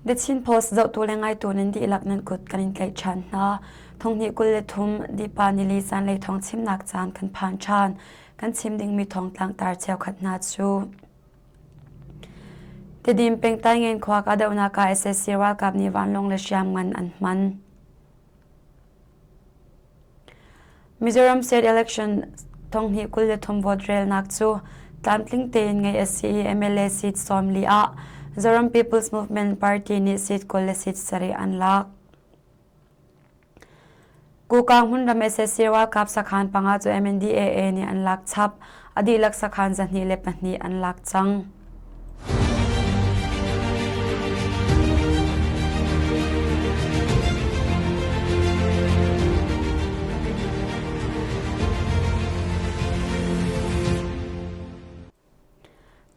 The Chin Post zohtu le ngaitu nan dihlak nan kut kan in tlaih ṭhan hna. Thonghnih 23 Dipa nili zanlei thawng chimnak caan kan phan ṭhan. Kan chim dingmi thawng tlangtar cheukhat hna cu. Tidim peng Taingen khua kahdohnak ah sac ralkap nih vanlawng le hriamngan an hman. Mizoram State Election thonghnih 23 vote relnak cu tlamtling tein ngeih a si i MLA seat 40 ah Zoram People's Movement Party nih seat 20 le seat 7 an lak. Kukang hmunram sac ralkap sakhan panga cu MNDAA nih an lak chap. A dihlak sakhan 202 an lak cang.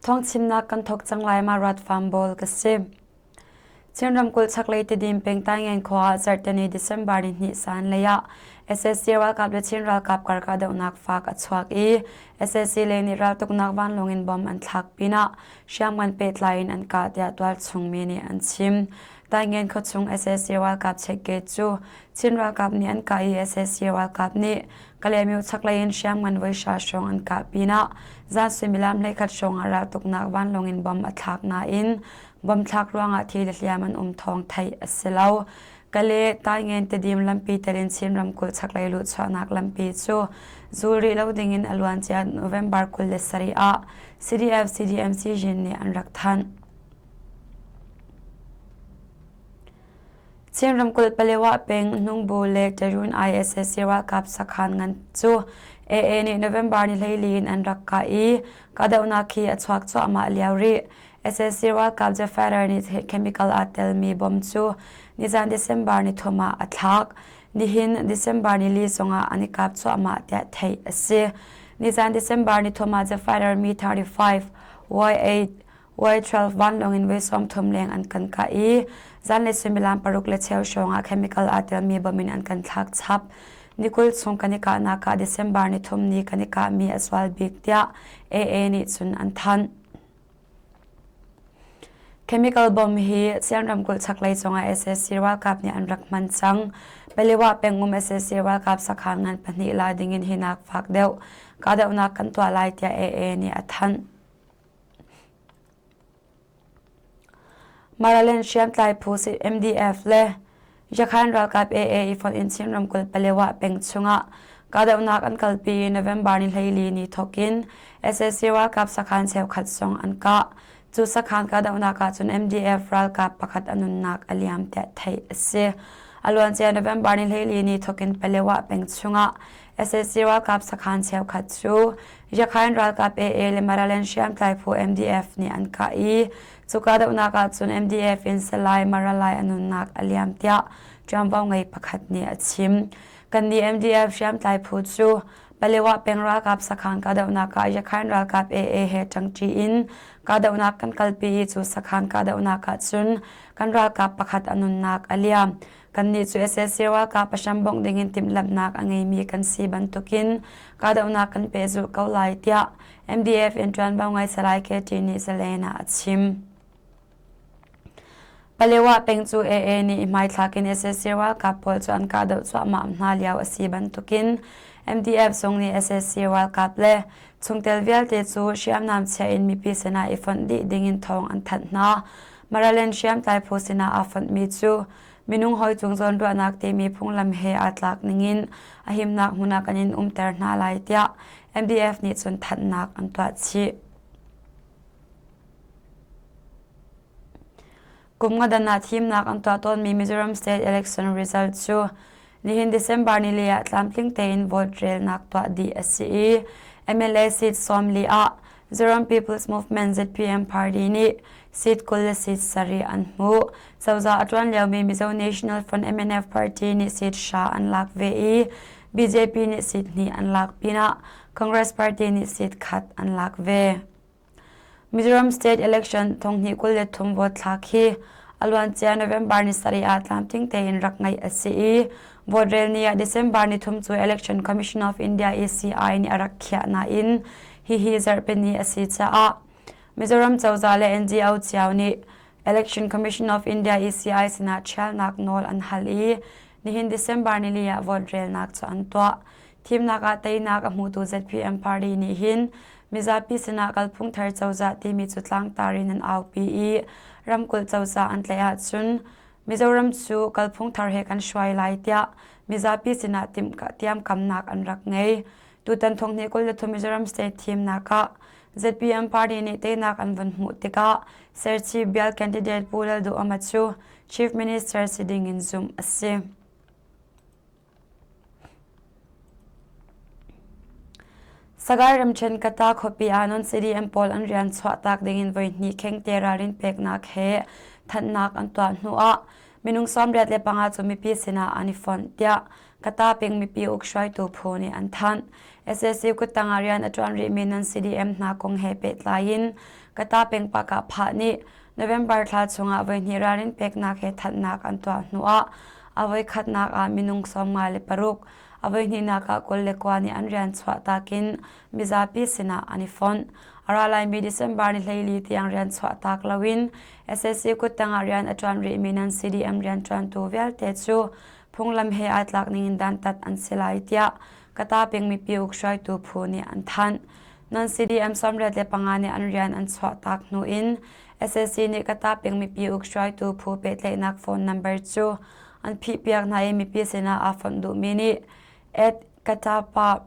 Thawngchimnak kan thawk cang lai ma rat farm bawl ka si. Chin ramkulh chaklei Tidim peng Taingen khua ah zarhteni December ni hnih san lei ah sac ralkap le Chin ralkap kar kahdohnak fak a chuak i sac lei nih raltuknak vanlawng in bomb an thlak pinah hriamngan pehtlai in an kah tiah tualchung mi nih an chim. Taingen khuachung sac ralkap checkgate cu Chin ralkap nih an kah i sac ralkap nih Kalaymyo chaklei in hriamngan voi hra hrawng an kah pinah zan suimilam 11 hrawng ah raltuknak vanlawng in bomb a thlak nain bomb thlak ruangah thi le hliam an um thawng theih a si lo. Kale Taingen Tedim lampi tel in Chin ramkulh chaklei luhchuahnak lampi cu zul rih lo dingin a luancia November 27 ah CDF CDMC Jin nih an rak thanh. Chin ramkulh Palewa peng Hnungbu le Tarun ISS ralkap sakhan ngan cu AA nih November ni 14 in an rak kah i kahdohnak hi a chuak cuahmah lio rih. Sac ralkap Jafar nih chemical aa telmi bomb cu nizan December ni thum ah a thlak. Nihin December ni li zongah an i kap cuahmah tiah theih a si. Nizan December ni thum ah Jafar Mi-35, Y-8, Y-12 vanlawng in voi 30 leng an kan kah i zanlei suimilam paruk le cheu hrawng ah chemical aa telmi bomb in an kan thlak chap. Ni 20 chung kan i kahnak ah December ni thum ni kan i kahmi a zual bik tiah AA nih cun an thanh. Chemical bomb hi Sian ramkulh chaklei cungah sac ralkap nih an rak hman cang. Paliwa pengum sac ralkap sakhan ngan pahnih la dingin hinak fak deuh kahdohnak kan tuah lai tiah AA nih a thanh. Maraland hriamtlai phu MDF le Yakhan ralkap AA i fonh in Chin ramkulh Palewa peng chungah kahdohnak an kalpi i November ni 14 ni thawkin sac ralkap sakhan cheukhat zong an kah. Cu sakhan kahdohnak ah cun MDF ralkap pakhat a nunnak a liam tiah theih a si. A luancia November ni 14 ni thawkin Palewa peng chungah sac ralkap sakhan cheukhat cu Yakhan ralkap AA le Maraland hriamtlai phu MDF nih an kah i Cu kahdohnak ahcun MDF in Salai Maralai a nunnak a liam tiah ṭuanvo ngei pakhat nih a chim. Kannih MDF hriamtlai phu cu Palewa peng ralkap sakhan kahdohnak ah Yakhain ralkap AA he ṭangṭi in kahdohnak kan kalpi i cu sakhan kahdohnak ahcun kan ralkap pakhat a nunnak a liam. Kannih cu sac ralkap a hram bongh dingin timhlamhnak a ngeimi kan si bantukin kahdohnak kan pehzulh ko lai tiah MDF in ṭuanvo ngai Salai KT nih Zalen ah a chim. Palewa peng cu AA nih hmaithlak in sac ralkap pawl cu an kahdoh cuahmah hna lio a si bantukin MDF zung nih sac ralkap le chungtel vialte cu hriamnam chia in mipi sinah i fonh dih dingin thawng an thanh hna. Maraland hriamtlai phu sinah aa fonhmi cu minung hawi cung zawnruahnak timi phunglam he aa tlak ningin a himnak hmun ah kan in umter hna lai tiah MDF nih cun thanhnak an tuah chih. Kum nga dan ah thimnak an tuah tawnmi Mizoram State Election result cu nihin December ni li ah tlamtling tein vote relnak tuah dih a si i MLA seat 40 ah Zoram People's Movement ZPM party nih seat 20 le seat 7 an hmuh. Cozah a ṭuan liomi Mizo National Front MNF party nih seat hra an lak ve i BJP nih seat hnih an lak pinah Congress party nih seat khat an lak ve. Mizoram state election 2023 vote thlak hi a luancia November ni sarih ah tlamtling tein rak ngeih a si i vote rel ni ah December ni thum cu Election Commission of India ECI nih a rak khiah nain hihi zarhpini a si caah Mizoram cozah le NGO cio nih Election Commission of India ECI sinah ṭhialnak nawl an hal i nihin December nili ah vote relnak cu an tuah. Thimnak ah teinak a hmutu ZPM party nih hin mizapi sinah kalphung thar cozah timi cu tlangtar in an aupi i ramkulh cozah an tlaih ahcun Mizoram cu kalphung thar he kan hruai lai tiah mizapi sinah tiamkamnak an rak ngei. Tutan thonghnih 23 Mizoram state thimnak ah ZPM party nih teinak an vun hmuh tikah Serchhip bial candidate Pu Lalduhoma cu Chief Minister si ding in zumh a si. Sagaing ramṭhen Kata khuapi ah non-CDM pawl an rian chuahtak dingin voihnih khengte ralrin peknak he thanhnak an tuah hnuah minung 85 cu mipi sinah an i fonh tiah Kata peng mipi uk hruaitu phu nih an thanh. SAC kuttang ah rian a ṭuan rihmi non-CDM hna kong he pehtlai in Kata peng Pakah Phah nih November thla chungah voihnih ralrin peknak he thanhnak an tuah hnuah a voikhatnak ah minung 56, a voihnihnak ah 29 nih an rian chuahtak in mizapi sinah an i fonh. A ra laimi December ni 14 tiang rian chuahtak loin SAC kuttang ah rian a ṭuan rihmi nan CDM rianṭuantu vialte cu phunglam he aa tlak ningin dantat an si lai tiah Kata peng mipi uk hruaitu phu nih an thanh. Non CDM 85 nih an rian an chuahtak hnu in SAC nih Kata peng mipi uk hruaitu phu pehtlaihnak phone number cu an phihpiak hna i mipi sinah aa fonh duhmi nih at Katapa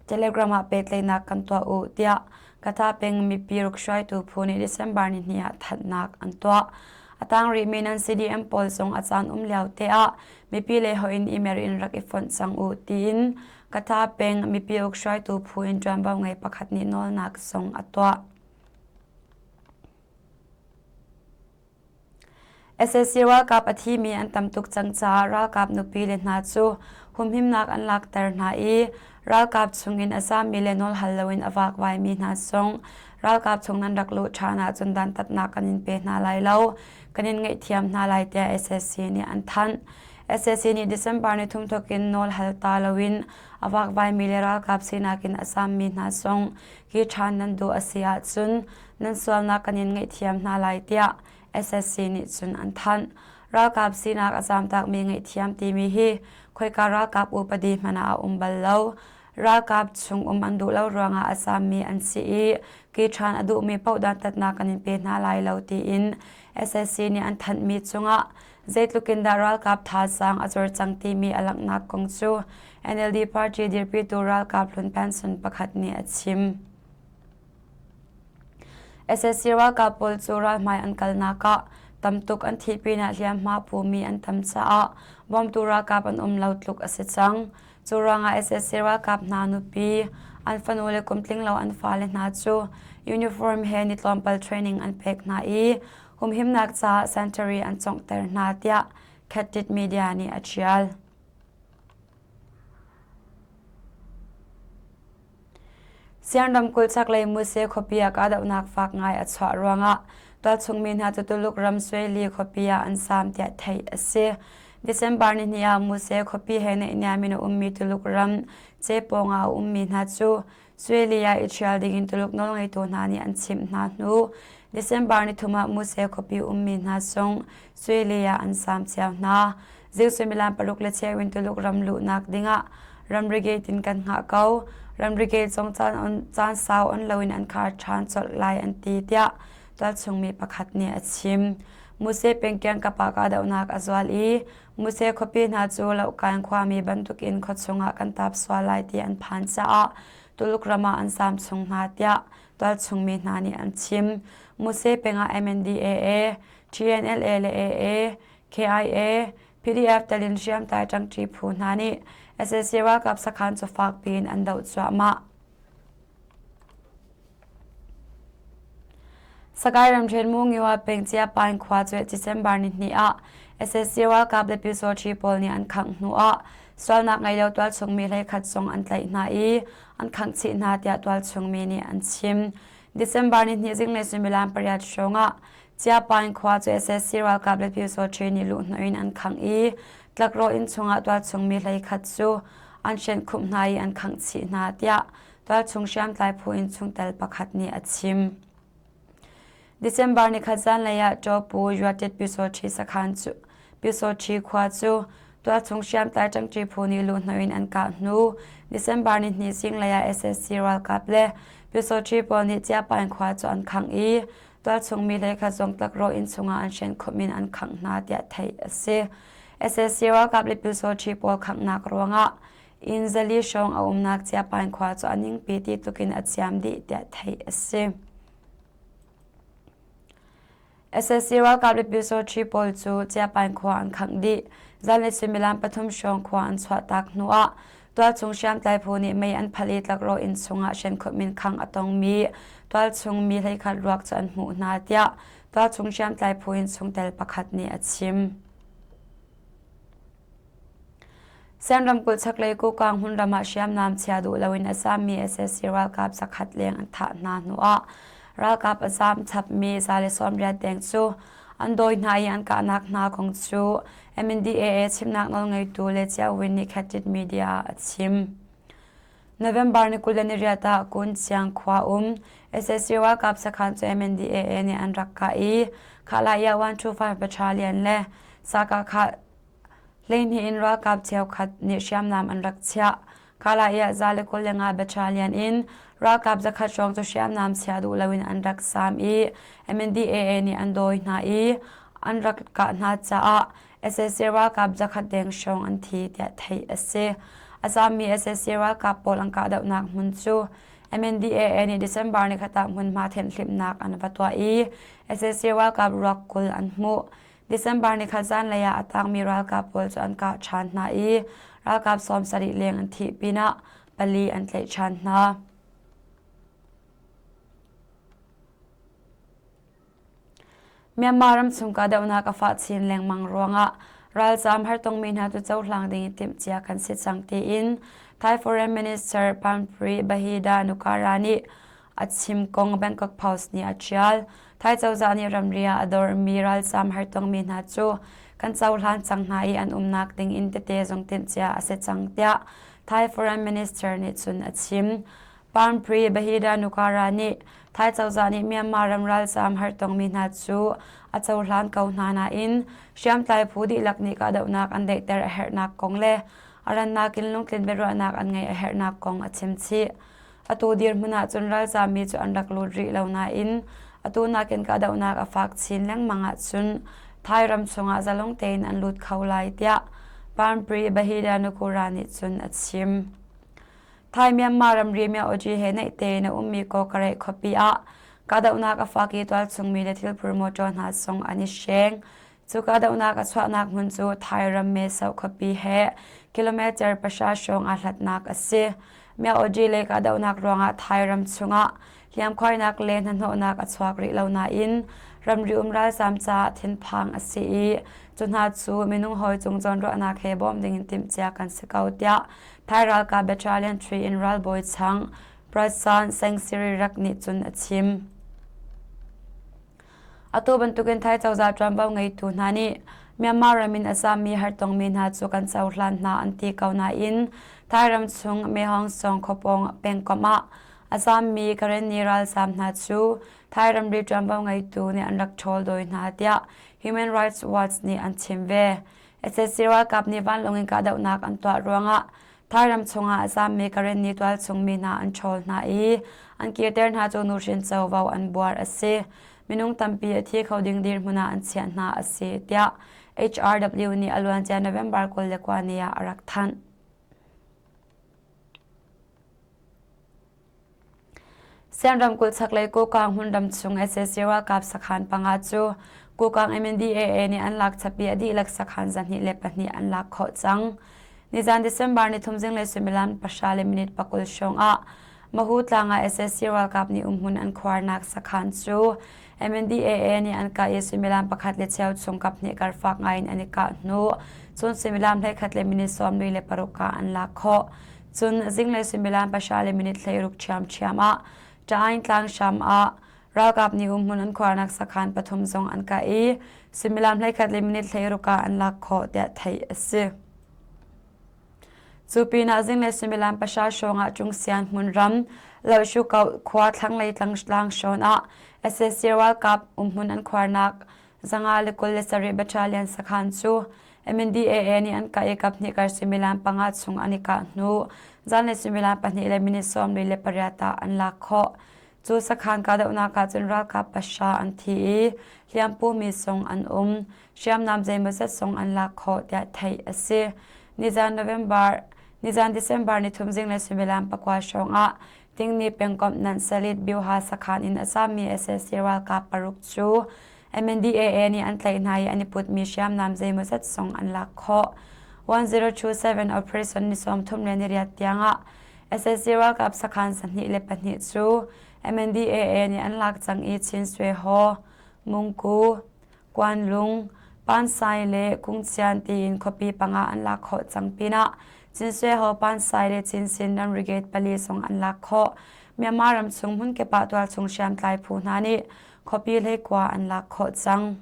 Telegram ah pehtlaihnak kan tuah u tiah Kata peng mipi ruk hruaitu phu nih December ni hnih ah thanhnak an tuah. A tang rihmi nan CDM pawl zong a caan um lio te ah mipi le hoin in i mer in rak i fonh cang u tiin Kata peng mipi uk hruaitu phu in ṭuanvo ngei pakhat nih nawlnak zong a tuah. Sac ralkap a thimi an tam tuk cang caah ralkap nupi le hna cu humhimnak an lakter hna i ralkap chungin a zaammi le nawl hal loin a vakvaimi hna zong ralkap chung nan rak luh ṭhan ahcun dantatnak kan in pe hna lai lo, kan in ngaihthiam hna lai tiah sac nih an thanh. Sac nih December ni thum thawk in nawl hal ta loin a vakvaimi le ralkap sinak in a zaammi hna zong hi ṭhan nan duh a si ahcun nan sualnak kan in ngaihthiam hna lai tiah SSC nih cun an thanh. Ralkap sinak a zamtakmi ngaihthiam timi hi khoika ralkap upadi hmanh ah a um bal lo. Ralkap chung um an duh lo ruangah a zammi an si i ki ṭhan a duhmi paoh dantatnak kan in pe hna lai lo tiin SSC nih an thanhmi cungah zeitluk in dah ralkap thazaang a zor cang timi a langhnak kong cu NLD party dirpitu ralkap hlun pension pakhat nih a chim. Sac ralkap pawl cu ralhmai an kalnak ah tamtuk an thih pinah hliamhma pumi an tam caah bawmtu ralkap an um lo tluk a si cang. Cu ruangah sac ralkap hna nupi, an fanu le kumtling lo an fale hna cu uniform he ni tlawmpal training an pek hna i humhimnak caah sentary an conghter hna tiah Khatit Media nih a ṭial. Sian ramkulh chaklei Muse khuapi ah kahdohnak fak ngai a chuah ruangah tualchung mi hna cu Tuluk ram Suili khuapi ah an saam tiah theih a si. December nihnih ah Muse khuapi he naihniam in a ummi Tuluk ram Cepawng ah a ummi hna cu Suili ah i ṭhial dingin Tuluk nawlngeitu hna nih an chimh hna hnu December nithum ah Muse khuapi ummi hna zong Suili ah an saam cio hna. Zing suimilam paruk le cheu in Tuluk ram luhnak dingah ramri gate in kan hngah ko. Ramri gate zong caan, caan sau on loin an khar ṭhan colh lai an ti tiah tualchungmi pakhat nih a chim. Muse pengkiang kap ah kahdohnak a zual i Muse khuapi hna cu Lohkain khuami bantukin khuachung ah kan tap sual lai ti an phan caah Tuluk ram ah an saam chung hna tiah tualchungmi hna nih an chim. Muse peng ah MNDAA, TNLA le AA, KIA, PDF telin hriamtlai ṭangṭi phu hna nih sac ralkap sakhan cu fakpi in an doh cuahmah. Sagaing ramṭhen Mungiwa peng Chiapain khua cu December nihnih ah sac ralkap le Pyusawṭhi pawl nih an khangh hnu ah sualnak ngei lo tualchung mi 11 zong an tlaih hna i an khangh chih hna tiah tualchung mi nih an chim. December nihnih zinglei suimilam pariat hrawng ah Chiapain khua cu sac ralkap le Pyusawṭhi nih luhhnawh in an khangh i tlakrawh inn chungah tualchung mi 11 cu an hrenhkhumh hna i an khangh chih hna tiah tualchung hriamtlai phu in chungtel pakhat nih a chim. December nikhat zanlei ah Ṭawpu Yuatit Pyusawṭhi sakhan cu Pyusawṭhi khua cu tualchung hriamtlai ṭangṭi phu nih luhhnawh in an kah hnu December nihnih zinglei ah sac ralkap le Pyusawṭhi pawl nih Ciapaing khua cu an khangh i tualchung mi hleikhat zong tlakrawh inn chungah an hrenkhumh in an khangh hna tiah theih a si. Sac ralkap le Pyusawṭhi pawl khanghnak ruangah inn zali hrawng a umnak Ciapaing khua cu a ningpi ti tlukin a ciam dih tiah theih a si. Sac ralkap le Pyusawṭhi pawl cu Ciapaing khua an khangh dih. Zanlei suimilam pathum hrawng khua an chuahtak hnuah tualchung hriamtlai phu nih mei an phalh i tlakrawh inn chungah hrenkhumh in khangh a tongmi tualchung mi 11 ruak cu an hmuh hna tiah tualchung hriamtlai phu in chungtel pakhat nih a chim. Sian ramkulh chaklei Kokang hmunram ah hriamnam chia duh loin a zaammi sac ralkap zakhat leng an thah hna hnuah ralkap a zaam chapmi 180 deng cu an dawi hna i an kahnak hna kong cu MNDAA chimnak nawlngeitu Le Chia Win nih Khatit Media ah a chim. November ni 28 ah Kunciang khua um sac ralkap sakhan cu MNDAA nih an rak kah i Khalaya 125 Battalion le Sakakha 12 in ralkap cheukhat nih hriamnam an rak chiah. Khalai ah 125 Battalion in ralkap zakhat hrawng cu hriamnam chia duh loin an rak zaam i MNDAA nih an dawi hna i an rak kah hna caah sac ralkap zakhat deng hrawng an thi tiah theih a si. A zaammi sac ralkap pawl an kahdohnak hmun cu MNDAA nih December nikhat ah hmunhma thenhhlimhnak an va tuah i sac ralkap ruak 20 an hmuh. December nikhat zanlei ah a tangmi ralkap pawl cu an kah ṭhan hna i ralkap 70 leng an thih pinah pali an tlaih ṭhan hna. Myanmar ramchung kahdohnak a fah chin lengmang ruangah ralzaam hartongmi hna cu cohlang ding in timhcia kan si cang tiin Thai Foreign Minister Parnpree Bahida Nukara nih a chim kong Bangkok Post nih a ṭial. Thai cozah nih ramri ah a dormi ralzaam hartongmi hna cu kan cohlan cang hna i an umnak ding inn tete zong timhcia a si cang tiah Thai Foreign Minister nih cun a chim. Parnpree Bahida Nukara nih Thai cozah nih Myanmar ram ralzaam hartongmi hna cu a cohlan ko hna nain hriamtlai phu dihlak nih kahdohnak an daihter a herhnak kong le a rannak in lungtlin biaruahnak an ngeih a herhnak kong a chim chih. Atu dirhmun ahcun ralzaammi cu an rak lut rih lo nain atu nakin kahdohnak a fak chin lengmang ahcun Thai ram chungah zalong tein an lut kho lai tiah Parnpree Bahida Nukura nih cun a chim. Thai Myanmar ramri Myaoji he naih tein a ummi Kawkareh khuapi ah kahdohnak a fak i tualchungmi le thilphur mawṭaw hna zong an i hreng. Cu kahdohnak a chuahnak hmun cu Thai ram Mae Sot khuapi he kilometer pahra hrawng aa hlatnak a si. Myaoji lei kahdohnak ruangah Thai ram chungah hliamkhuainak le hnahnawhnak a chuak rih lo nain ramri um ralzaam caah thinphang a si i cu hna cu minung hawi cung zawnruahnak he bawm dingin timhcia kan si ko tiah Thai ralkap Battalion 3 in ralbawi chang Prasan Sangsirirak nih cun a chim. Atu bantukin Thai cozah ṭuanvo ngeitu hna nih Myanmar ram in a zaammi hartongmi hna cu kan cohlan hna an ti ko nain Thai ram chung Mehong Song khuapawng pengkomh ah a zaammi Karenni ralzaam hna cu Thai ramri ṭuanvo ngeitu nih an rak ṭhawl dawi hna tiah Human Rights Watch nih an chim ve. Sac ralkap nih vanlawng in kahdohnak an tuah ruangah Thai ram chungah a zaammi Karenni tualchung mi hna an ṭhawl hna i an kirter hna cu nuhrin covo an buar a si. Minung tampi a thi kho ding dirhmun ah an chiah hna a si, tiah HRW nih a luancia November 29 ni ah a rak thanh. Sian ramkulh chaklei Kokang hmunram chung sac ralkap sakhan panga cu Kokang MNDAA nih an lak chap i a dihlak sakhan 202 an lak khawh cang. Nizan December nithum zinglei suimilam pahra le minute pakul hrawng ah Mahu tlang ah sac ralkap nih umhmun an khuarnak sakhan cu MNDAA nih an kah i suimilam pakhat le cheu chung kaphnih karfak ngai in an i kah hnu cun suimilam 11 le minute 46 ah an lak khawh. Cun zinglei suimilam pahra le minute 16 ṭhiamṭhiam ah Ṭaing tlanghram ah ralkap nih umhmun an khuarnak sakhan pathum zong an kah i suimilam 11 le minute 16 ah an lak khawh tiah theih a si. Cu pinah zinglei suimilam pahra hrawng ah Cungsian hmunram Lohsukauh khua thlanglei tlang hrawn ah sac ralkap umhmun an khuarnak 527 Battalion sakhan cu MNDAA nih an kah i kaphnih kar suimilam panga chung an i kah hnu zanlei suimilam pahnih le minute 48 ah an lak khawh. Cu sakhan kahdohnak ah cun ralkap pahra an thi i hliampumi zong an um. Hriamnam zeimawzat zong an lak khawh tiah theih a si. Nizan November Nizan December nithum zinglei suimilam pakua hrawng ah Tingni pengkomh Nan Salit Byuha sakhan in a zammi sac ralkap paruk cu MNDAA nih an tlaih hna i an i putmi hriamnam zeimawzat zong an lak khawh. 1027 Operation ni 38 tiangah sac ralkap sakhan 22 cu MNDAA nih an lak cang i Chin Swe Haw, Mungku, Kuanlung, Pansai le Kungcian tiin khuapi panga an lak khawh cang pinah Cinsweho, Pansai le Cinsin ramri gate pali zong an lak khawh. Myanmar ram chung hmunkip ah tualchung hriamtlai phu hna nih khuapi hleikua an lak khawh cang.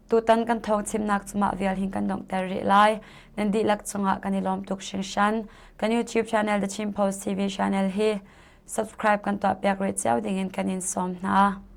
Tutan kan thawng chimnak cu mah vial hin kan donghter rih lai. Nan dihlak cungah kan i lawm tuk hringhran. Kan YouTube channel The Chin Post TV channel hi subscribe kan tuahpiak rih cio dingin kan in sawm hna.